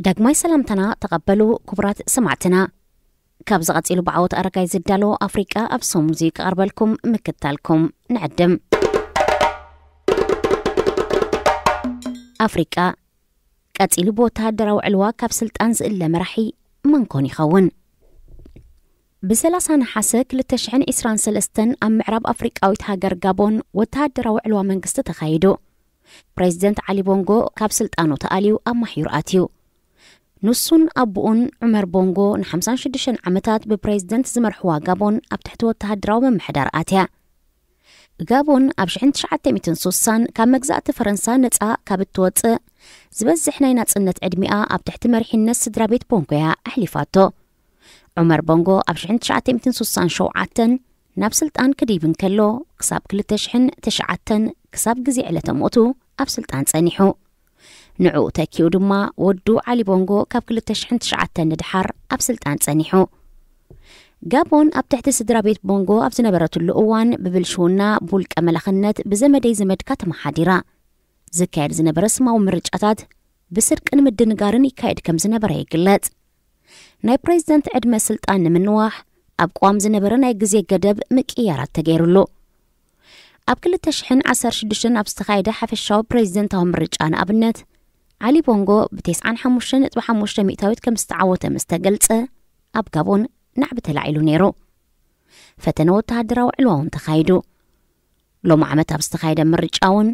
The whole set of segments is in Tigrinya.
ዳግማይ ሰላምታና ተቐበሉ ክቡራት ሰማዕትና። ካብ ዝቐጺሉ ብዓወት ኣረጋይ ዝዳሎ ኣፍሪቃ ኣብ ሰሙን እዚ ክቐርበልኩም ምክታልኩም ንዕድም። ኣፍሪቃ፣ ቀጺሉ ብወተሃደራዊ ዕልዋ ካብ ስልጣን ዝእለ መራሒ መን ኮን ይኸውን? ብ30 ነሓሰ ክልተ ሽሕን ዕስራን ሰለስተን ኣብ ምዕራብ ኣፍሪቃዊት ሃገር ጋቦን ወተሃደራዊ ዕልዋ መንግስቲ ተኻይዱ። ፕሬዚደንት ዓሊ ቦንጎ ካብ ስልጣኑ ተኣልዩ ኣብ ማሕዩር ኣትዩ። ንሱን ኣቦኡን ዑመር ቦንጎ ንሓምሳን ሽዱሽተን ዓመታት ብፕሬዚደንት ዝመርሕዋ ጋቦን ኣብ ትሕቲ ወተሃደራዊ ምምሕዳር ኣትያ። ጋቦን ኣብ ሽሕን ትሽዓተ ሚእትን ሱሳን ካብ መግዛእቲ ፈረንሳ ነጻ ካብ እትወጽእ፣ ዝበዝሕ ናይ ናጽነት ዕድሚኣ ኣብ ትሕቲ መሪሕነት ስድራ ቤት ቦንጎ እያ ኣሕሊፋቶ። ዑመር ቦንጎ ኣብ ሽሕን ትሽዓተ ሚእትን ሱሳን ሸውዓተን ናብ ስልጣን ክድይብ እንከሎ፣ ክሳብ ክልተ ሽሕን ትሽዓተን ክሳብ ግዜ ዕለተ ሞቱ ኣብ ስልጣን ጸኒሑ። ንዕኡ ተኪኡ ድማ ወዱ ዓሊ ቦንጎ ካብ ክልተ ሽሕን ትሽዓተን ንድሓር ኣብ ስልጣን ጸኒሑ። ጋቦን ኣብ ትሕቲ ስድራ ቤት ቦንጎ ኣብ ዝነበረትሉ እዋን ብብልሽውና፣ ብውልቀ መላኽነት፣ ብዘመደይ ዘመድካ ተመሓዲራ። ዝካየድ ዝነበረ ስማዊ ምርጫታት ብስርቅን ምድንጋርን ይካየድ ከም ዝነበረ ይግለጽ። ናይ ፕሬዚደንት ዕድመ ስልጣን ንምንዋሕ ኣብ ቅዋም ዝነበረ ናይ ግዜ ገደብ ምቅያራት ተገይሩሉ። ኣብ ክልተ ሽሕን ዓሰርተ ሽዱሽተን ኣብ ዝተኻየደ ሓፈሻዊ ፕሬዚደንታዊ ምርጫ ንኣብነት፣ ዓሊ ቦንጎ ብ95.5% ከም ዝተዓወተ ምስ ተገልጸ፣ ኣብ ጋቦን ናዕቢ ተላዒሉ ነይሩ። ፈተነ ወተሃደራዊ ዕልዋ እውን ተኻይዱ። ሎም ዓመት ኣብ ዝተኻየደ ምርጫ እውን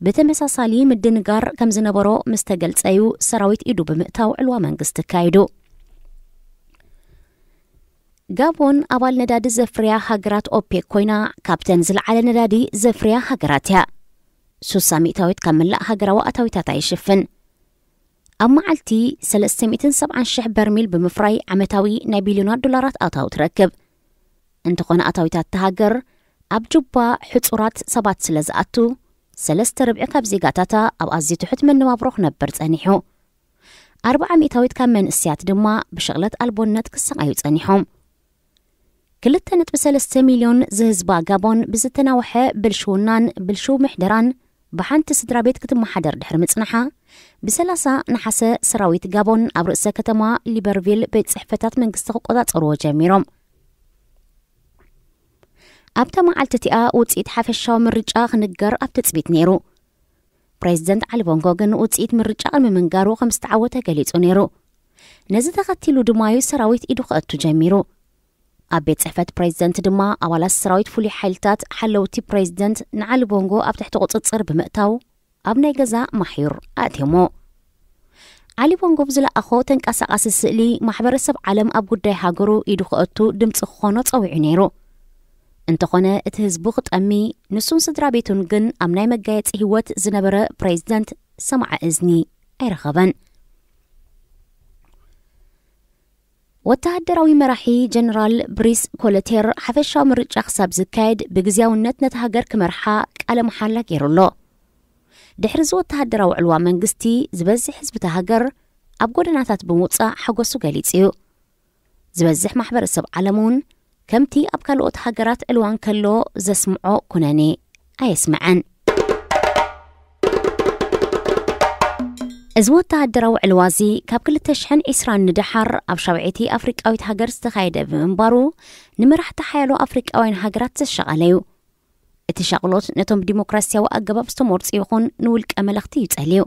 ብተመሳሳሊ ምድንጋር ከም ዝነበሮ ምስ ተገልጸ እዩ ሰራዊት ኢዱ ብምእታው ዕልዋ መንግስቲ ኣካይዱ። ጋቦን ኣባል ነዳዲ ዘፍርያ ሃገራት ኦፔክ ኮይና፣ ካብተን ዝለዓለ ነዳዲ ዘፍርያ ሃገራት እያ። ሱሳ ሚእታዊት ካብ መላእ ሃገራዊ ኣታዊታታ ይሽፍን። ኣብ መዓልቲ ሰለስተ ሚእትን ሰብዓን ሽሕ በርሚል ብምፍራይ ዓመታዊ ናይ ቢልዮናት ዶላራት ኣታዊ ትረክብ። እንተኾነ ኣታዊታት እታ ሃገር ኣብ ጁባ ሕጹራት ሰባት ስለ ዝኣቱ፣ ሰለስተ ርብዒ ካብ ዜጋታታ ኣብ ኣዝዩ ትሑት መነባብሮ ክነብር ጸኒሑ። ኣርብዓ ሚእታዊት ካብ መንእስያት ድማ ብሽቕለት ኣልቦነት ክሰቓዩ ጸኒሖም። ክልተ ነጥቢ ሰለስተ ሚልዮን ዝህዝባ ጋቦን ብዝተናውሐ ብልሽውናን ብልሽው ምሕደራን ብሓንቲ ስድራ ቤት ክትመሓደር ድሕሪ ምጽንሓ፣ ብ30 ነሓሰ ሰራዊት ጋቦን ኣብ ርእሰ ከተማ ሊበርቪል ቤት ጽሕፈታት መንግስቲ ክቆጻጸርዎ ጀሚሮም። ኣብታ መዓልቲ እቲኣ ውጽኢት ሓፈሻዊ ምርጫ ክንገር ኣብ ትጽቢት ነይሩ። ፕሬዚደንት ዓሊ ቦንጎ ግን ውጽኢት ምርጫ ቅድሚ ምንጋሩ ከም ዝተዓወተ ገሊጹ ነይሩ። ነዚ ተኸቲሉ ድማ እዩ ሰራዊት ኢዱ ከእቱ ጀሚሩ። ኣብ ቤት ጽሕፈት ፕሬዚደንት ድማ ኣባላት ሰራዊት ፍሉይ ሓይልታት ሓለውቲ ፕሬዚደንት ንዓሊ ቦንጎ ኣብ ትሕቲ ቁጽጽር ብምእታው ኣብ ናይ ገዛ ማሕዩር ኣእትዮሞ። ዓሊ ቦንጎ ብዝለኣኾ ተንቀሳቓሲ ስእሊ ማሕበረሰብ ዓለም ኣብ ጉዳይ ሃገሩ ኢዱ ከእቱ ድምፂ ክኾኖ ጸዊዑ ነይሩ። እንተኾነ እቲ ህዝቡ ክጠሚ፣ ንሱን ስድራ ቤቱን ግን ኣብ ናይ መጋየፂ ህይወት ዝነበረ ፕሬዚደንት ሰማዐ እዝኒ ኣይረኸበን። ወተሃደራዊ መራሒ ጀነራል ብሪስ ኮለቴር ሓፈሻዊ ምርጫ ክሳብ ዝካየድ ብግዝያውነት ነቲ ሃገር ክመርሓ ቃለ መሓላ ገይሩ ኣሎ። ድሕሪ እዚ ወተሃደራዊ ዕልዋ መንግስቲ ዝበዝሕ ህዝቢ እታ ሃገር ኣብ ጎደናታት ብምውጻእ ሓጎሱ ገሊጹ እዩ። ዝበዝሕ ማሕበረሰብ ዓለም እውን ከምቲ ኣብ ካልኦት ሃገራት ዕልዋ እንከሎ ዘስምዖ ኩነኔ ኣየስምዐን። እዚ ወተሃደራዊ ዕልዋ እዚ ካብ ክልተ ሽሕን ዕስራን ንደሓር ኣብ ሻብዐይቲ ኣፍሪቃዊት ሃገር ዝተኻየደ ብምንባሩ፣ ንመራሕቲ ሓያሎ ኣፍሪቃውያን ሃገራት ዘሻቐለ እዩ። እቲ ሻቕሎት ነቶም ብዲሞክራሲያዊ ኣገባብ ዝተመርጹ ይኹን ንውልቀ መለኽቲ እዩ ጸልዩ።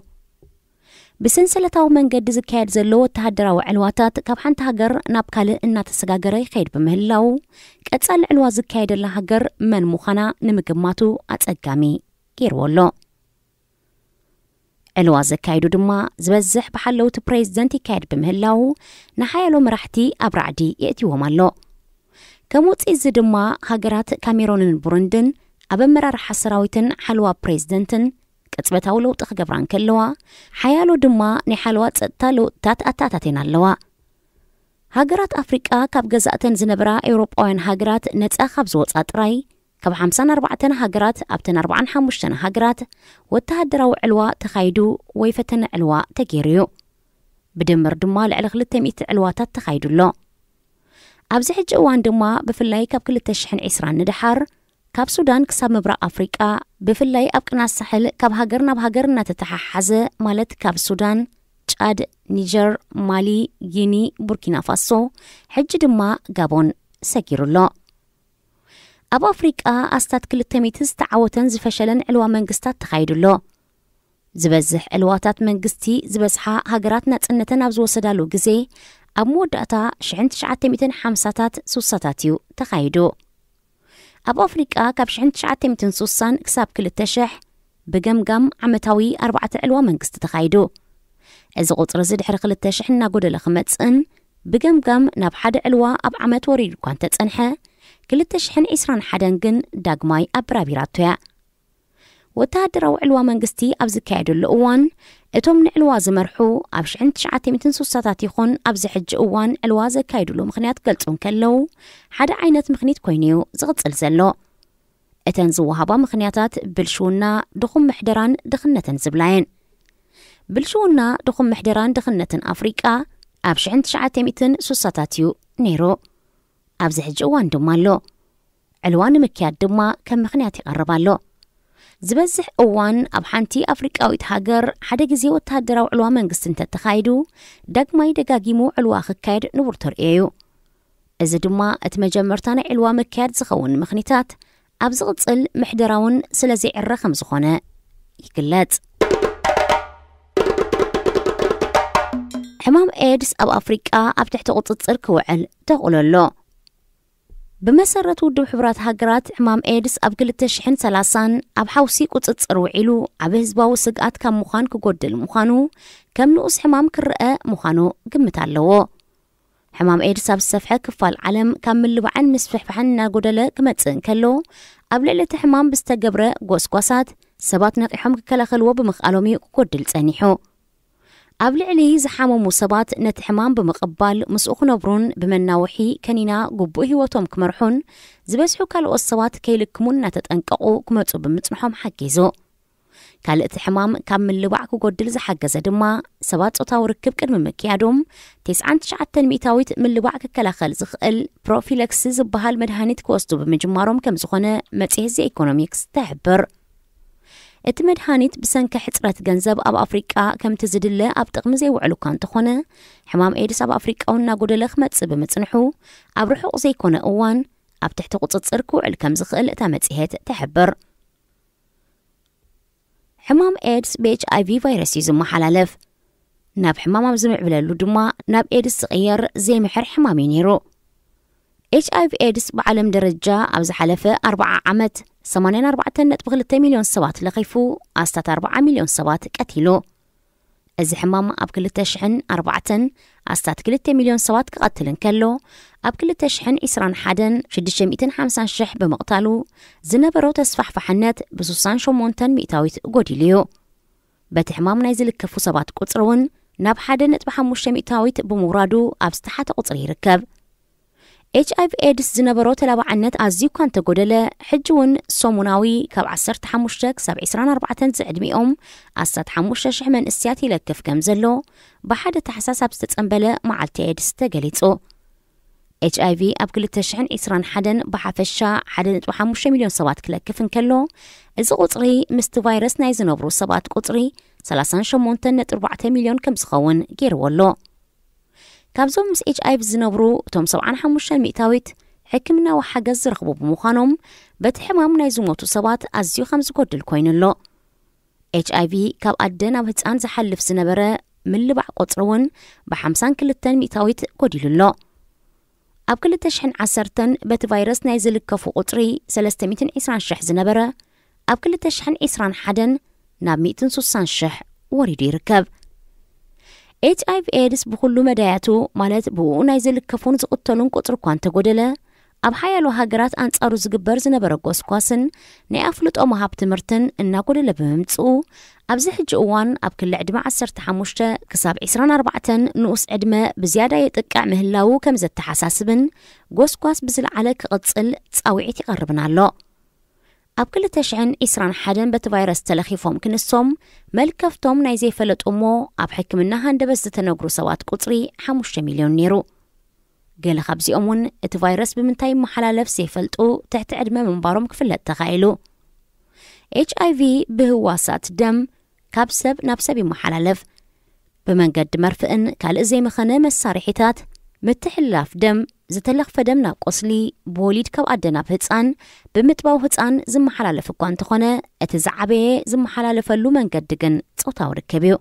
ብሰንሰለታዊ መንገዲ ዝካየድ ዘሎ ወተሃደራዊ ዕልዋታት ካብ ሓንቲ ሃገር ናብ ካልእ እናተሰጋገረ ይኸይድ ብምህላው፣ ቀጻሊ ዕልዋ ዝካየደላ ሃገር መን ምዃና ንምግማቱ ኣጸጋሚ ገይርዎ ኣሎ። ዕልዋ ዘካይዱ ድማ ዝበዝሕ ብሓለውቲ ፕሬዚደንት ይካየድ ብምህላው፣ ንሓያሎ መራሕቲ ኣብ ራዕዲ የእትይዎም ኣሎ። ከም ውጽኢት እዚ ድማ፣ ሃገራት ካሜሮንን ቡሩንድን ኣብ ኣመራርሓ ሰራዊትን ሓለዋ ፕሬዚደንትን ቅጽበታዊ ለውጢ ክገብራ እንከለዋ፣ ሓያሎ ድማ ናይ ሓለዋ ጸጥታ ለውጥታት ኣተኣታትየን ኣለዋ። ሃገራት ኣፍሪቃ ካብ ገዛእተን ዝነበራ ኤውሮጳውያን ሃገራት ነጻ ካብ ዝወጻ ጥራይ፣ ካብ ሓምሳን ኣርባዕተን ሃገራት፣ ኣብተን ኣርባዓን ሓሙሽተን ሃገራት ወተሃደራዊ ዕልዋ ተኻይዱ ወይ ፈተነ ዕልዋ ተገይሩ እዩ። ብድምር ድማ ልዕሊ ክልተ ሚእቲ ዕልዋታት ተኻይዱ ኣሎ። ኣብዚ ሕጂ እዋን ድማ ብፍላይ ካብ ክልተ ሽሕን ዕስራን ንደሓር፣ ካብ ሱዳን ክሳብ ምብራቕ ኣፍሪቃ፣ ብፍላይ ኣብ ቅናት ሳሕል ካብ ሃገር ናብ ሃገር እናተተሓሓዘ፣ ማለት ካብ ሱዳን፣ ጫድ፣ ኒጀር፣ ማሊ፣ ጊኒ፣ ቡርኪና ፋሶ፣ ሕጂ ድማ ጋቦን ሰጊሩ ኣሎ። ኣብ ኣፍሪቃ ኣስታት ክልተ ሚእቲ ዝተዓወተን ዝፈሸለን ዕልዋ መንግስታት ተኻይዱ ኣሎ። ዝበዝሕ ዕልዋታት መንግስቲ ዝበዝሓ ሃገራት ናጽነተን ኣብ ዝወሰዳሉ ግዜ፣ ኣብ መወዳእታ ሽሕን ትሽዓተ ሚእትን ሓምሳታት ሱሳታት እዩ ተኻይዱ። ኣብ ኣፍሪቃ ካብ ሽሕን ትሽዓተ ሚእትን ሱሳን ክሳብ ክልተ ሽሕ ብገምጋም ዓመታዊ ኣርባዕተ ዕልዋ መንግስቲ ተኻይዱ። እዚ ቁጽሪ እዚ ድሕሪ ክልተ ሽሕ እናጎደለ ክመጽእን ብገምጋም ናብ ሓደ ዕልዋ ኣብ ዓመት ወሪዱ እኳ እንተጸንሐ፣ ክልተ ሽሕን ዕስራን ሓደን ግን ዳግማይ ኣበራቢራቶ እያ። ወተሃደራዊ ዕልዋ መንግስቲ ኣብ ዝካየደሉ እዋን፣ እቶም ንዕልዋ ዝመርሑ ኣብ ሽሕን ትሽዓተ ሚእትን ሱሳታት ይኹን ኣብዚ ሕጂ እዋን ዕልዋ ዘካየድሉ ምኽንያት ክገልጹ እንከለዉ፣ ሓደ ዓይነት ምኽኒት ኮይኑ እዩ ዝቕጽል ዘሎ። እተን ዝወሃባ ምኽንያታት ብልሽውና፣ ድኹም ምሕደራን ድኽነትን ዝብላ እየን። ብልሽውና፣ ድኹም ምሕደራን ድኽነትን ኣፍሪቃ ኣብ ሽሕን ትሽዓተ ሚእትን ሱሳታት እዩ ነይሩ። ኣብዚ ሕጂ እዋን ድማ ኣሎ። ዕልዋ ንምክያድ ድማ ከም ምኽንያት ይቐርብ ኣሎ። ዝበዝሕ እዋን ኣብ ሓንቲ ኣፍሪቃዊት ሃገር ሓደ ግዜ ወተሃደራዊ ዕልዋ መንግስቲ እንተተኻይዱ፣ ዳግማይ ደጋጊሙ ዕልዋ ክካየድ ንቡር ተርእዮ እዩ። እዚ ድማ እቲ መጀመርታ ናይ ዕልዋ ምክያድ ዝኸውን ምኽኒታት ኣብ ዝቕጽል ምሕደራውን ስለ ዘይዕረ ከም ዝኾነ ይግለጽ። ሕማም ኤድስ ኣብ ኣፍሪቃ ኣብ ትሕቲ ቁጽጽር ክውዕል ተኽእሎ ኣሎ። ብመሰረት ውድብ ሕቡራት ሃገራት፣ ሕማም ኤድስ ኣብ ክልተ ሽሕን ሰላሳን ኣብ ሓውሲ ቁጽጽር ውዒሉ ዓቢ ህዝባዊ ስግኣት ካብ ምዃን ክጎድል ምዃኑ ከም ንኡስ ሕማም ክረአ ምዃኑ ግምት ኣለዎ። ሕማም ኤድስ ኣብ ዝሰፍሐ ክፋል ዓለም ካብ ምልባዕን ምስፍሕፋሕን እናጎደለ ክመጽእ እንከሎ፣ ኣብ ልዕሊ እቲ ሕማም ብዝተገብረ ጎስጓሳት ሰባት ነቒሖም ክከላኸልዎ ብምኽኣሎም እዩ ክጎድል ጸኒሑ። ኣብ ልዕሊ ዝሓመሙ ሰባት ነቲ ሕማም ብምቕባል ምስኡ ክነብሩን ብመናውሒ ከኒና ግቡእ ህይወቶም ክመርሑን ዝበዝሑ ካልኦት ሰባት ከይልክሙን እናተጠንቀቑ ክመጹ ብምጽንሖም ሓጊዙ። ካልእ እቲ ሕማም ካብ ምልባዕ ክጎድል ዝሓገዘ ድማ ሰባት ጾታዊ ርክብ ቅድሚ ምክያዶም ተስዓን ትሽዓተን ሚእታዊት ምልባዕ ክከላኸል ዝኽእል ፕሮፊለክሲ ዝበሃል መድሃኒት ክወስዱ ብምጅማሮም ከም ዝኾነ መጽሔት ዘ ኢኮኖሚክስ ትሕብር። እቲ መድሃኒት ብሰንኪ ሕጽረት ገንዘብ ኣብ ኣፍሪቃ ከምቲ ዝድለ ኣብ ጥቕሚ ዘይውዕል እኳ እንተኾነ፣ ሕማም ኤድስ ኣብ ኣፍሪቃ እውን እናጎደለ ክመጽእ ብምጽንሑ፣ ኣብ ርሑቕ ዘይኮነ እዋን ኣብ ትሕቲ ቁጽጽር ክውዕል ከም ዝኽእል እታ መጽሔት ትሕብር። ሕማም ኤድስ ብ ኤች ኣይ ቪ ቫይረስ እዩ ዝመሓላለፍ። ናብ ሕማም ኣብ ዝምዕብለሉ ድማ ናብ ኤድስ ዝቕየር ዘይምሕር ሕማም እዩ ነይሩ። ኤች ኣይ ቪ ኤድስ ብዓለም ደረጃ ኣብ ዝሓለፈ ኣርብዓ ዓመት ሰማንያን ኣርባዕተን ነጥቢ ክልተ ሚልዮን ሰባት ለኺፉ፣ ኣስታት ኣርብዓ ሚልዮን ሰባት ቀቲሉ። እዚ ሕማም ኣብ ክልተ ሽሕን ኣርባዕተን ኣስታት ክልተ ሚልዮን ሰባት ክቐትል እንከሎ፣ ኣብ ክልተ ሽሕን ዕስራን ሓደን ሽዱሽተ ሚእትን ሓምሳን ሽሕ ብምቕታሉ፣ ዝነበሮ ተስፋሕፋሕነት ብሱሳን ሸሞንተን ሚእታዊት ጎዲሉ እዩ። በቲ ሕማም ናይ ዝልከፉ ሰባት ቁጽሪ እውን ናብ ሓደ ነጥቢ ሓሙሽተ ሚእታዊት ብምውራዱ ኣብ ዝተሓተ ቁጽሪ ይርከብ። ኤች ኣይ ቪ ኤድስ ዝነበሮ ተላባዕነት ኣዝዩ እኳ እንተጎደለ፣ ሕጂ እውን ሰሙናዊ ካብ ዓሰርተ ሓሙሽተ ክሳብ ዕስራን ኣርባዕተን ዝዕድሚኦም ኣስታት ሓሙሽተ ሽሕ መንእስያት ይለክፍ ከም ዘሎ ብሓደ ታሕሳስ ኣብ ዝተጸንበለ መዓልቲ ኤድስ ተገሊጹ። ኤች ኣይ ቪ ኣብ ክልተ ሽሕን ዕስራን ሓደን ብሓፈሻ ሓደ ነጥቢ ሓሙሽተ ሚልዮን ሰባት ክለክፍ እንከሎ፣ እዚ ቁጽሪ ምስቲ ቫይረስ ናይ ዝነብሩ ሰባት ቁጽሪ ሰላሳን ሸሞንተን ነጥቢ ኣርባዕተ ሚልዮን ከም ዝኸውን ገይርዎ ኣሎ። ካብዞም ምስ ኤች ኣይ ቪ ዝነብሩ፣ እቶም ሰብዓን ሓሙሽተን ሚእታዊት ሕክምናዊ ሓገዝ ዝረኽቡ ብምዃኖም፣ በቲ ሕማም ናይ ዝሞቱ ሰባት ኣዝዩ ከም ዝጎድል ኮይኑ ኣሎ። ኤች ኣይ ቪ ካብ ኣደ ናብ ህጻን ዝሓልፍ ዝነበረ ምልባዕ ቁጽሪ እውን ብሓምሳን ክልተን ሚእታዊት ጎዲሉ ኣሎ። ኣብ ክልተ ሽሕን ዓሰርተን በቲ ቫይረስ ናይ ዝልከፉ ቁጽሪ ሰለስተ ሚእትን ዕስራን ሽሕ ዝነበረ፣ ኣብ ክልተ ሽሕን ዕስራን ሓደን ናብ ሚእትን ሱሳን ሽሕ ወሪዱ ይርከብ። ኤች ኣይ ቪ ኤድስ ብኹሉ መዳያቱ፣ ማለት ብእኡ ናይ ዝልከፉን ዝቕተሉን ቁጽሪ እኳ እንተጎደለ፣ ኣብ ሓያሎ ሃገራት ኣንጻሩ ዝግበር ዝነበረ ጎስጓስን ናይ ኣፍልጦ ምሃብ ትምህርትን እናጎደለ ብምምጽኡ፣ ኣብዚ ሕጂ እዋን ኣብ ክሊ ዕድመ ዓሰርተ ሓሙሽተ ክሳብ ዕስራን ኣርባዕተን ንኡስ ዕድመ ብዝያዳ የጥቅዕ ምህላዉ ከም ዘተሓሳስብን ጎስጓስ ብዝለዓለ ክቕጽል ጻውዒት ይቐርብን ኣሎ። ኣብ ክልተ ሽሕን ዕስራን ሓደን በቲ ቫይረስ ተለኺፎም ክንሶም መልከፍቶም ናይ ዘይፈለጡ እሞ ኣብ ሕክምና ሃንደበት ዝተነግሩ ሰባት ቁጽሪ ሓሙሽተ ሚልዮን ነይሩ። ገለ ካብዚኦም እውን እቲ ቫይረስ ብምንታይ ይመሓላለፍ ዘይፈልጡ ትሕቲ ዕድመ ምንባሮም ክፍለጥ ተኻኢሉ። ኤች ኣይ ቪ ብህዋሳት ደም ካብ ሰብ ናብ ሰብ ይመሓላለፍ። ብመንገዲ መርፍእን ካልእ ዘይመኸነ መሳርሒታት፣ ምትሕልላፍ ደም፣ ዝተለኽፈ ደም ናብ ቁስሊ፣ ብወሊድ ካብ ኣደ ናብ ህጻን፣ ብምጥባው ህጻን ዝመሓላለፍ እኳ እንተኾነ፣ እቲ ዝዓበየ ዝመሓላለፈሉ መንገዲ ግን ጾታዊ ርክብ እዩ።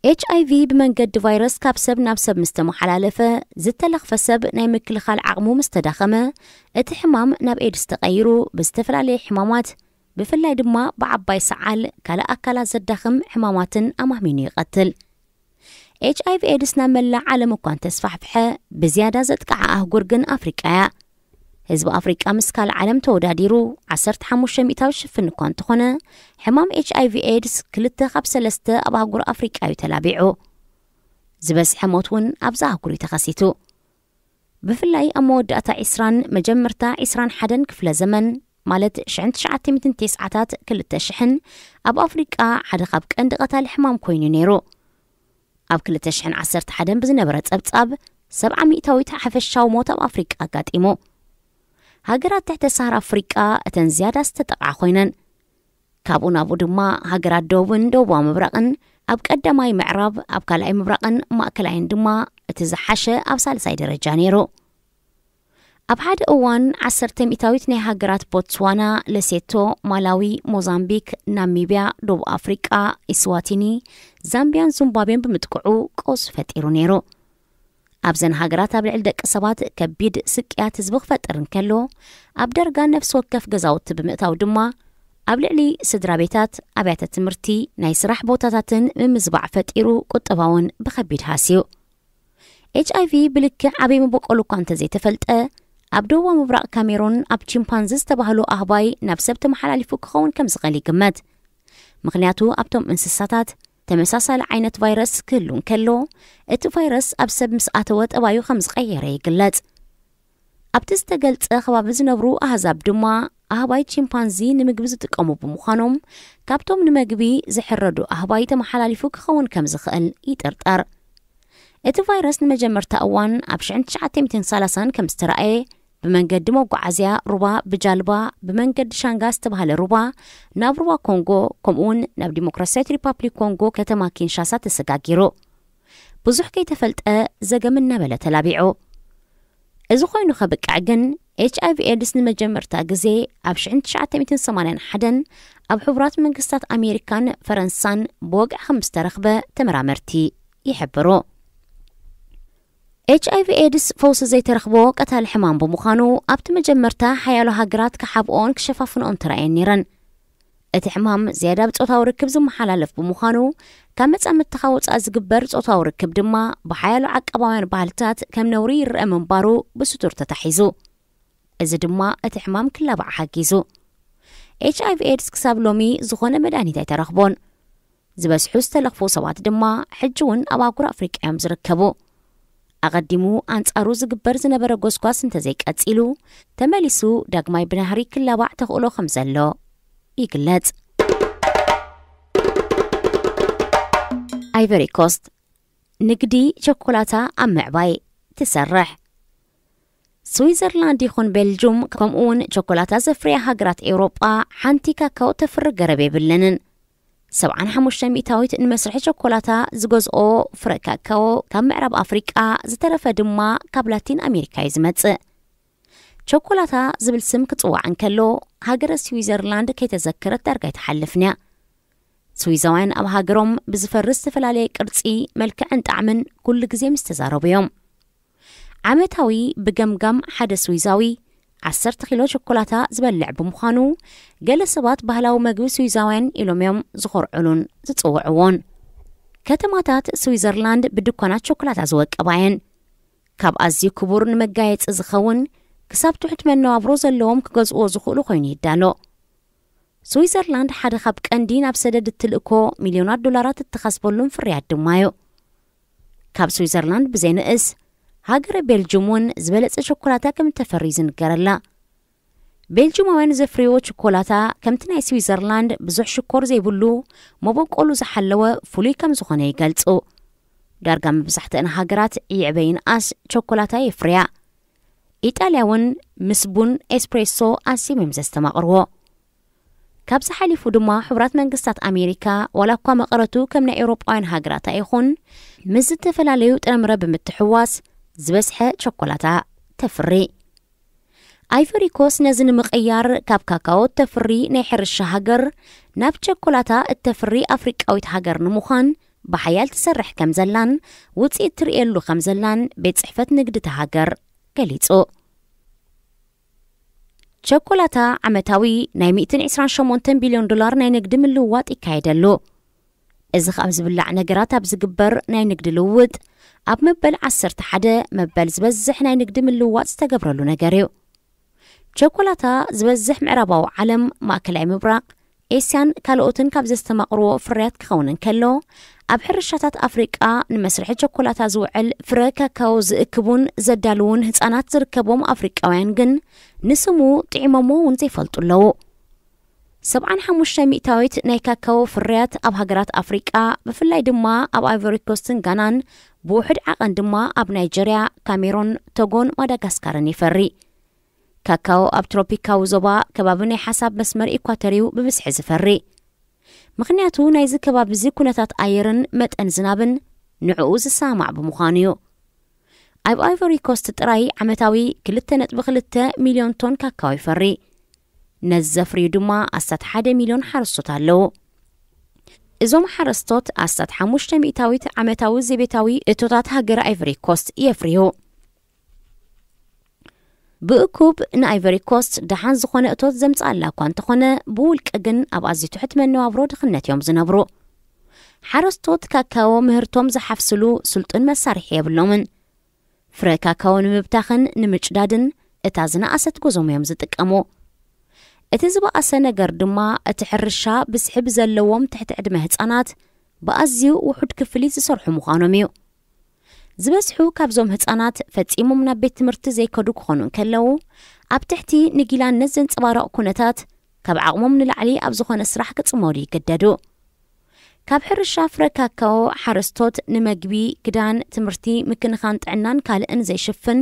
ኤች ኣይ ቪ ብመንገዲ ቫይረስ ካብ ሰብ ናብ ሰብ ምስ ተመሓላለፈ፣ ዝተለኽፈ ሰብ ናይ ምክልኻል ዓቕሙ ምስ ተዳኸመ፣ እቲ ሕማም ናብ ኤድስ ተቐይሩ፣ ብዝተፈላለየ ሕማማት፣ ብፍላይ ድማ ብዓባይ ሰዓል፣ ካልእ ኣካላት ዘዳኽም ሕማማትን ኣማህሚኑ ይቐትል። ኤች ኣይ ቪ ኤድስ ናብ መላእ ዓለም እኳ እንተስፋሕፍሐ፣ ብዝያዳ ዘጥቅዓ ኣህጉር ግን ኣፍሪቃ እያ። ህዝቢ ኣፍሪቃ ምስ ካልእ ዓለም ተወዳዲሩ ዓሰርተ ሓሙሽተ ሚእታዊ ሽፍን እኳ እንተኾነ፣ ሕማም ኤች ኣይ ቪ ኤድስ ክልተ ካብ ሰለስተ ኣብ ኣህጉር ኣፍሪቃ እዩ ተላቢዑ። ዝበዝሐ ሞት እውን ኣብዛ ኣህጉር እዩ ተኸሲቱ። ብፍላይ ኣብ መወዳእታ ዒስራን መጀመርታ ዒስራን ሓደን ክፍለ ዘመን፣ ማለት ሽሕን ትሽዓተ ሚእትን ተስዓታት ክልተ ሽሕን፣ ኣብ ኣፍሪቃ ሓደ ካብ ቀንዲ ቀታሊ ሕማም ኮይኑ ነይሩ። ኣብ ክልተ ሽሕን ዓሰርተ ሓደን ብዝነበረ ጸብጻብ፣ ሰብዓ ሚእታዊት ሓፈሻዊ ሞት ኣብ ኣፍሪቃ ኣጋጢሙ። ሃገራት ትሕተ ሰሃራ ኣፍሪቃ እተን ዝያዳ ዝተጠቕዓ ኮይነን። ካብኡ ናብኡ ድማ ሃገራት ደቡብን ደቡባዊ ምብራቕን ኣብ ቀዳማይ ምዕራብ፣ ኣብ ካልኣይ ምብራቕን ማእከላይን ድማ እቲ ዝሓሸ ኣብ ሳልሳይ ደረጃ ነይሩ። ኣብ ሓደ እዋን ዓሰርተ ሚእታዊት ናይ ሃገራት ቦትስዋና፣ ለሴቶ፣ ማላዊ፣ ሞዛምቢክ፣ ናሚብያ፣ ደቡብ ኣፍሪቃ፣ ኢስዋቲኒ፣ ዛምቢያን ዙምባብዌን ብምጥቅዑ ቀውሲ ፈጢሩ ነይሩ። ኣብዘን ሃገራት ኣብ ልዕሊ ደቂ ሰባት ከቢድ ስቅያት ህዝቢ ክፈጥር እንከሎ፣ ኣብ ዳርጋ ነፍሲ ወከፍ ገዛውቲ ብምእታው ድማ ኣብ ልዕሊ ስድራ ቤታት፣ ኣብያተ ትምህርቲ፣ ናይ ስራሕ ቦታታትን ምምዝባዕ ፈጢሩ ቁጠባውን ብኸቢድ ሃስዩ። ኤች ኣይ ቪ ብልክዕ ኣበይ መበቆሉ እኳ እንተዘይተፈልጠ፣ ኣብ ደቡባዊ ምብራቕ ካሜሩን ኣብ ቺምፓንዚ ዝተባህሉ ኣህባይ ናብ ሰብ ተመሓላሊፉ ክኸውን ከም ዝኽእል ይግመት። ምኽንያቱ ኣብቶም እንስሳታት ተመሳሳሊ ዓይነት ቫይረስ ክህሉ እንከሎ፣ እቲ ቫይረስ ኣብ ሰብ ምስ ኣተወ ጠባዩ ከም ዝቐየረ ይግለጽ። ኣብቲ ዝተገልጸ ከባቢ ዝነብሩ ኣህዛብ ድማ ኣህባይ ቺምፓንዚ ንምግቢ ዝጥቀሙ ብምዃኖም፣ ካብቶም ንመግቢ ዝሕረዱ ኣህባይ ተመሓላሊፉ ክኸውን ከም ዝኽእል ይጥርጠር። እቲ ቫይረስ ንመጀመርታ እዋን ኣብ ሽሕን ትሽዓተ ሚእትን ሰላሳን ከም ዝተራእየ፣ ብመንገዲ መጓዓዝያ ሩባ፣ ብጃልባ፣ ብመንገዲ ሻንጋ ዝተባህለ ሩባ ናብ ሩባ ኮንጎ፣ ከምኡውን ናብ ዲሞክራሲያዊት ሪፓብሊክ ኮንጎ ከተማ ኪንሻሳ ተሰጋጊሩ። ብዙሕ ከይተፈልጠ ዘገም እናበለ ተላቢዑ። እዚ ኮይኑ ከብቅዕ ግን፣ ኤች ኣይ ቪ ኤድስ ንመጀመርታ ግዜ ኣብ ሽሕን ትሽዓተ ሚእትን ሰማንያን ሓደን ኣብ ሕቡራት መንግስታት ኣሜሪካን ፈረንሳን ብወግዒ ከም ዝተረኽበ ተመራመርቲ ይሕብሩ። ኤች ኣይ ቪ ኤድስ ፈውሲ ዘይተረኽቦ ቀታሊ ሕማም ብምዃኑ፣ ኣብቲ መጀመርታ ሓያሎ ሃገራት ክሓብኦን ክሸፋፍንኦን ተራእየን ነይረን። እቲ ሕማም ዝያዳ ብጾታዊ ርክብ ዝመሓላለፍ ብምዃኑ፣ ካብ መጻምድትኻ ወጻኢ ዝግበር ጾታዊ ርክብ ድማ ብሓያሎ ዓቃባውያን ባህልታት ከም ነውሪ ይረአ ምንባሩ ብስቱር ተታሒዙ። እዚ ድማ እቲ ሕማም ክላባዕ ሓጊዙ። ኤች ኣይ ቪ ኤድስ ክሳብ ሎሚ ዝኾነ መድሃኒት ኣይተረኽቦን። ዝበዝሑ ዝተለኽፉ ሰባት ድማ ሕጂ እውን ኣብ ኣህጉር ኣፍሪቃ እዮም ዝርከቡ። ኣቐዲሙ ኣንጻሩ ዝግበር ዝነበረ ጎስጓስ እንተዘይቀጺሉ፣ ተመሊሱ ዳግማይ ብናህሪ ክላባዕ ተኽእሎ ከም ዘሎ ይግለጽ። ኣይቨሪ ኮስት ንግዲ ቸኮላታ ኣብ ምዕባይ ትሰርሕ። ስዊዘርላንድ ይኹን ቤልጁም፣ ከምኡውን ቸኮላታ ዘፍርያ ሃገራት ኤውሮጳ፣ ሓንቲ ካካዎ ተፍሪ ገረብ የብለንን። ሰብዓን ሓሙሽተ ሚእታዊት ንመስርሒ ቸኮላታ ዝገዝኦ ፍረ ካካዎ ካብ ምዕራብ ኣፍሪቃ፣ ዝተረፈ ድማ ካብ ላቲን ኣሜሪካ እዩ ዝመጽእ። ቸኮላታ ዝብል ስም ክጽዋዕ እንከሎ፣ ሃገረ ስዊዘርላንድ ከይተዘከረት ዳርጋ ኣይትሓልፍን እያ። ስዊዛውያን ኣብ ሃገሮም ብዝፈሪ ዝተፈላለየ ቅርጺ፣ መልክዕን ጣዕምን ኩሉ ግዜ ምስ ተዛረቡ እዮም። ዓመታዊ ብገምጋም ሓደ ስዊዛዊ ዓሰርተ ኪሎ ቸኮላታ ዝበልዕ ብምዃኑ፣ ገለ ሰባት ባህላዊ መግቢ ስዊዛውያን ኢሎም እዮም ዝኾርዕሉን ዝጽውዕዎን። ከተማታት ስዊዘርላንድ ብድኳናት ቸኮላታ ዝወቀባ እየን። ካብ ኣዝዩ ክቡር ንመጋየጺ ዝኸውን ክሳብ ትሑት መነባብሮ ዘለዎም ክገዝእዎ ዝኽእሉ ኮይኑ ይዳሎ። ስዊዘርላንድ ሓደ ካብ ቀንዲ ናብ ሰደድ እትልእኮ ሚልዮናት ዶላራት እትኸስበሉን ፍርያት ድማ እዩ። ካብ ስዊዘርላንድ ብዘይንእስ፣ ሃገረ ቤልጅም እውን ዝበለጸ ቸኮላታ ከም እተፈሪ ዝንገረላ። ቤልጅማውያን ዘፍርይዎ ቸኮላታ ከምቲ ናይ ስዊዘርላንድ ብዙሕ ሽኮር ዘይብሉ፣ መበቆሉ ዝሓለወ ፍሉይ ከም ዝኾነ ይገልጹ። ዳርጋ መብዛሕትአን ሃገራት ይዕበ ይንኣስ ቸኮላታ የፍርያ። ኢጣልያ እውን ምስ ቡን ኤስፕሬሶ ኣዝዮም እዮም ዘስተማቕርዎ። ካብዚ ሓሊፉ ድማ ሕቡራት መንግስታት ኣሜሪካ ዋላ እኳ መቐረቱ ከም ናይ ኤውሮጳውያን ሃገራት ኣይኹን፣ ምስ ዝተፈላለዩ ጥረምረ ብምትሕዋስ ዝበዝሐ ቸኮላታ ተፍሪ። ኣይቨሪ ኮስት ነዚ ንምቕያር ካብ ካካዎ እተፍሪ ናይ ሕርሻ ሃገር ናብ ቸኮላታ እተፍሪ ኣፍሪቃዊት ሃገር ንምዃን ብሓያል ትሰርሕ ከም ዘላን ውፅኢት ትርእየሉ ከም ዘላን ቤት ጽሕፈት ንግዲ እታ ሃገር ገሊጹ። ቸኮላታ ዓመታዊ ናይ ሚእትን ዕስራን ሸሞንተን ቢልዮን ዶላር ናይ ንግዲ ምልውዋጥ ይካየደሉ። እዚ ካብ ዝብላዕ ነገራት ኣብ ዝግበር ናይ ንግዲ ልውውጥ ኣብ መበል ዓሰርተ ሓደ መበል ዝበዝሕ ናይ ንግዲ ምልውዋጥ ዝተገብረሉ ነገር እዩ። ቸኮላታ ዝበዝሕ ምዕራባዊ ዓለም፣ ማእከላይ ምብራቕ፣ ኤስያን ካልኦትን ካብ ዘስተማቕርዎ ፍርያት ክኸውን እንከሎ፣ ኣብ ሕርሻታት ኣፍሪቃ ንመስርሒ ቸኮላታ ዝውዕል ፍረ ካካዎ ዝእክቡን ዘዳልዉን ህጻናት ዝርከቦም ኣፍሪቃውያን ግን ንስሙ ጥዒሞሞ እውን ዘይፈልጡ ኣለዉ። ሰብዓን ሓሙሽተ ሚእታዊት ናይ ካካዎ ፍርያት ኣብ ሃገራት ኣፍሪቃ፣ ብፍላይ ድማ ኣብ ኣይቨሪ ኮስትን ጋናን፣ ብውሑድ ዓቐን ድማ ኣብ ናይጀርያ፣ ካሜሮን፣ ቶጎን ማዳጋስካርን ይፈሪ። ካካዎ ኣብ ትሮፒካዊ ዞባ ከባቢ ናይ ሓሳብ መስመር ኢኳተር እዩ ብብዝሒ ዝፈሪ። ምኽንያቱ ናይዚ ከባቢ እዚ ኩነታት ኣየርን መጠን ዝናብን ንዕኡ ዝሰማማዕ ብምዃኑ እዩ። ኣብ ኣይቨሪ ኮስት ጥራይ ዓመታዊ ክልተ ነጥቢ ክልተ ሚልዮን ቶን ካካዎ ይፈሪ። ነዚ ዘፍርዩ ድማ ኣስታት ሓደ ሚልዮን ሓረስቶት ኣለዉ። እዞም ሓረስቶት ኣስታት ሓሙሽተ ሚእታዊት ዓመታዊ ዘቤታዊ እቶታት ሃገር ኣይቨሪ ኮስት የፍርዩ። ብእኩብ ንኣይቨሪ ኮስት ደሓን ዝኾነ እቶት ዘምጽኣላ እኳ እንተኾነ፣ ብውልቂ ግን ኣብ ኣዝዩ ትሑት መነባብሮ ድኽነት እዮም ዝነብሩ። ሓረስቶት ካካዎ ምህርቶም ዝሓፍስሉ ስልጡን መሳርሒ የብሎምን። ፍረ ካካዎ ንምብታኽን ንምጭዳድን እታ ዝነኣሰት ጎዞም እዮም ዝጥቀሙ። እቲ ዝበኣሰ ነገር ድማ እቲ ሕርሻ ብዝሒ ብዘለዎም ትሕቲ ዕድመ ህጻናት ብኣዝዩ ውሑድ ክፍሊት ዝሰርሑ ምዃኖም እዩ። ዝበዝሑ ካብዞም ህጻናት ፈጺሞም ናብ ቤት ትምህርቲ ዘይከዱ ክኾኑ እንከለዉ፣ ኣብ ትሕቲ ንጊላነት ዘንጸባርቕ ኩነታት ካብ ዓቕሞም ንላዕሊ ኣብ ዝኾነ ስራሕ ክጽመዱ ይግደዱ። ካብ ሕርሻ ፍረ ካካዎ ሓረስቶት ንመግቢ፣ ክዳን፣ ትምህርቲ፣ ምክንኻን ጥዕናን ካልእን ዘይሽፍን፣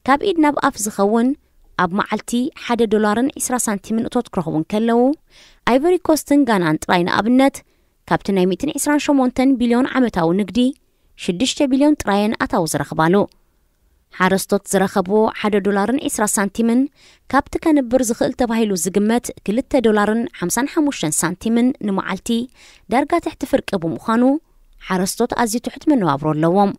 ካብ ኢድ ናብ ኣፍ ዝኸውን፣ ኣብ መዓልቲ ሓደ ዶላርን ዕስራ ሳንቲምን እቶት ክረኽቡ እንከለዉ፣ ኣይቨሪ ኮስትን ጋናን ጥራይ ንኣብነት ካብቲ ናይ ሚእትን ዕስራን ሸሞንተን ቢልዮን ዓመታዊ ንግዲ ሽዱሽተ ቢልዮን ጥራየን ኣታዊ ዝረኽባሉ። ሓረስቶት ዝረኸብዎ ሓደ ዶላርን ዕስራ ሳንቲምን ካብቲ ከንብር ዝኽእል ተባሂሉ ዝግመት ክልተ ዶላርን ሓምሳን ሓሙሽተን ሳንቲምን ንመዓልቲ ዳርጋ ትሕቲ ፍርቂ ብምዃኑ ሓረስቶት ኣዝዩ ትሑት መነባብሮ ኣለዎም።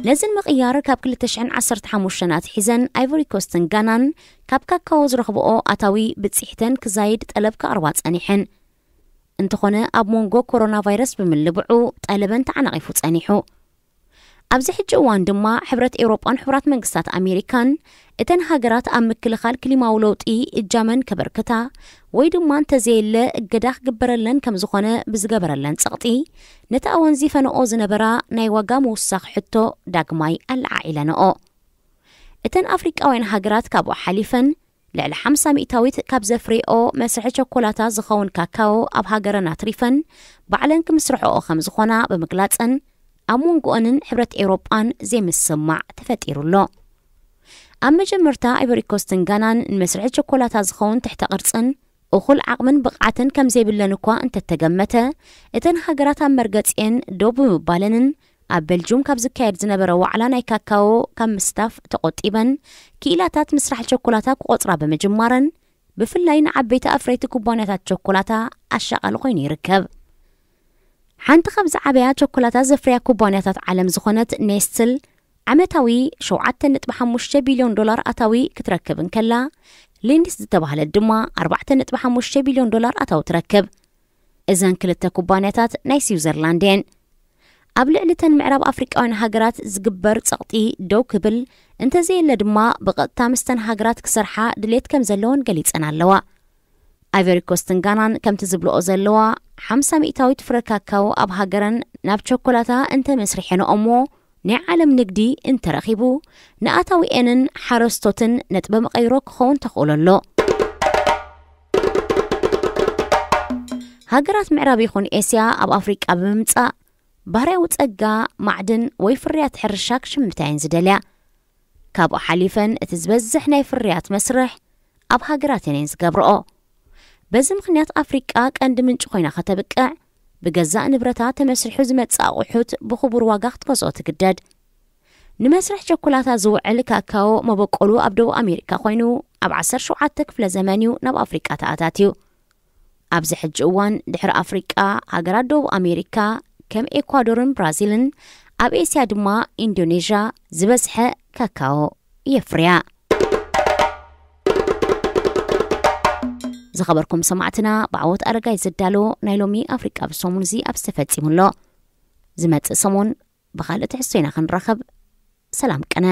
ነዚ ንምቕያር ካብ ክልተ ሽሕን ዓሰርተ ሓሙሽተን ኣትሒዘን ኣይቮሪ ኮስትን ጋናን ካብ ካካዎ ዝረኽብኦ ኣታዊ ብጽሒተን ክዛይድ ጠለብ ከቕርባ ጸኒሐን። እንተኾነ ኣብ መንጎ ኮሮና ቫይረስ ብምልብዑ ጠለበን ተዓናቒፉ ጸኒሑ። ኣብዚ ሕጂ እዋን ድማ ሕብረት ኤውሮጳን ሕቡራት መንግስታት ኣሜሪካን እተን ሃገራት ኣብ ምክልኻል ክሊማዊ ለውጢ እጃመን ከበርክታ ወይ ድማ እንተዘየለ እገዳ ክግበረለን ከም ዝኾነ ብዝገበረለን ጸቕጢ ነቲ ኣወንዚፈንኦ ዝነበራ ናይ ዋጋ ምውሳኽ ሕቶ ዳግማይ ኣለዓዒለንኦ። እተን ኣፍሪቃውያን ሃገራት ካብኡ ሓሊፈን ልዕሊ ሓምሳ ሚእታዊት ካብ ዘፍርየኦ መስርሒ ቸኮላታ ዝኸውን ካካዎ ኣብ ሃገረን ኣትሪፈን ባዕለን ክምስርሕኦ ከም ዝኾና ብምግላጸን ኣብ መንጎኦንን ሕብረት ኤውሮጳን ዘይምስማዕ ተፈጢሩ ኣሎ። ኣብ መጀመርታ ኣይቨሪ ኮስትን ጋናን ንመስርሒ ቸኮላታ ዝኸውን ትሕተ ቅርጽን እኹል ዓቕምን ብቕዓትን ከም ዘይብለን እኳ እንተተገመተ፣ እተን ሃገራት ኣብ መርገጺኤን ደው ብምባለንን ኣብ ቤልጁም ካብ ዝካየድ ዝነበረ ዋዕላ ናይ ካካዎ ካብ ምስታፍ ተቖጢበን ክኢላታት ምስራሕ ቸኮላታ ክቖጽራ ብምጅማረን ብፍላይ ንዓበይቲ ኣፍረይቲ ኩባንያታት ቸኮላታ ኣሻቓሊ ኮይኑ ይርከብ። ሓንቲ ካብ ዝዓበያ ቸኮላታ ዘፍርያ ኩባንያታት ዓለም ዝኾነት ኔስትል ዓመታዊ ሸውዓተ ነጥቢ ሓሙሽተ ቢልዮን ዶላር ኣታዊ ክትረክብ እንከላ፣ ሊንድስ ዝተባህለት ድማ ኣርባዕተ ነጥቢ ሓሙሽተ ቢልዮን ዶላር ኣታዊ ትረክብ። እዘን ክልተ ኩባንያታት ናይ ስዊዘርላንድ እየን። ኣብ ልዕሊ እተን ምዕራብ ኣፍሪቃውያን ሃገራት ዝግበር ጸቕጢ ደው ክብል እንተዘየለ ድማ ብቐጥታ ምስተን ሃገራት ክሰርሓ ድሌት ከም ዘለወን ገሊጸን ኣለዋ። ኣይቨሪ ኮስትን ጋናን ከምቲ ዝብልኦ ዘለዋ ሓምሳ ሚእታዊት ፍረ ካካዎ ኣብ ሃገረን ናብ ቸኮላታ እንተ መስሪሐንኦሞ ናይ ዓለም ንግዲ እንተረኺቡ ንኣታዊኤንን ሓረስቶትን ነጥበ መቐይሮ ክኸውን ተኽእሎ ኣሎ። ሃገራት ምዕራብ ይኹን ኤስያ ኣብ ኣፍሪቃ ብምምጻእ ባህርያዊ ጸጋ፣ ማዕድን ወይ ፍርያት ሕርሻ ክሽምታ እየን ዝደልያ። ካብኡ ሓሊፈን እቲ ዝበዝሕ ናይ ፍርያት መስርሕ ኣብ ሃገራተን እየን ዝገብርኦ። በዚ ምኽንያት ኣፍሪቃ ቀንዲ ምንጪ ኮይና ከተብቅዕ፣ ብገዛእ ንብረታ ተመስሪሑ ዝመጽእ ኣቑሑት ብኽቡር ዋጋ ክትገዝኦ ትግደድ። ንመስርሕ ቸኮላታ ዝውዕል ካካዎ መበቆሉ ኣብ ደቡብ ኣሜሪካ ኮይኑ፣ ኣብ ዓሰርተ ሸውዓተ ክፍለ ዘመን እዩ ናብ ኣፍሪቃ ተኣታትዩ። ኣብዚ ሕጂ እዋን ድሕሪ ኣፍሪቃ፣ ሃገራት ደቡብ ኣሜሪካ ከም ኤኳዶርን ብራዚልን፣ ኣብ ኤስያ ድማ ኢንዶኔዥያ ዝበዝሐ ካካዎ የፍርያ። ዝኸበርኩም ሰማዕትና፣ ብዓወት ኣረጋይ ዝዳሎ ናይ ሎሚ ኣፍሪቃ ብሰሙን እዚ ኣብዚ ተፈጺሙ ኣሎ። ዝመጽእ ሰሙን ብኻልእ ትሕዝቶ ኢና ክንራኸብ። ሰላም ቅነ።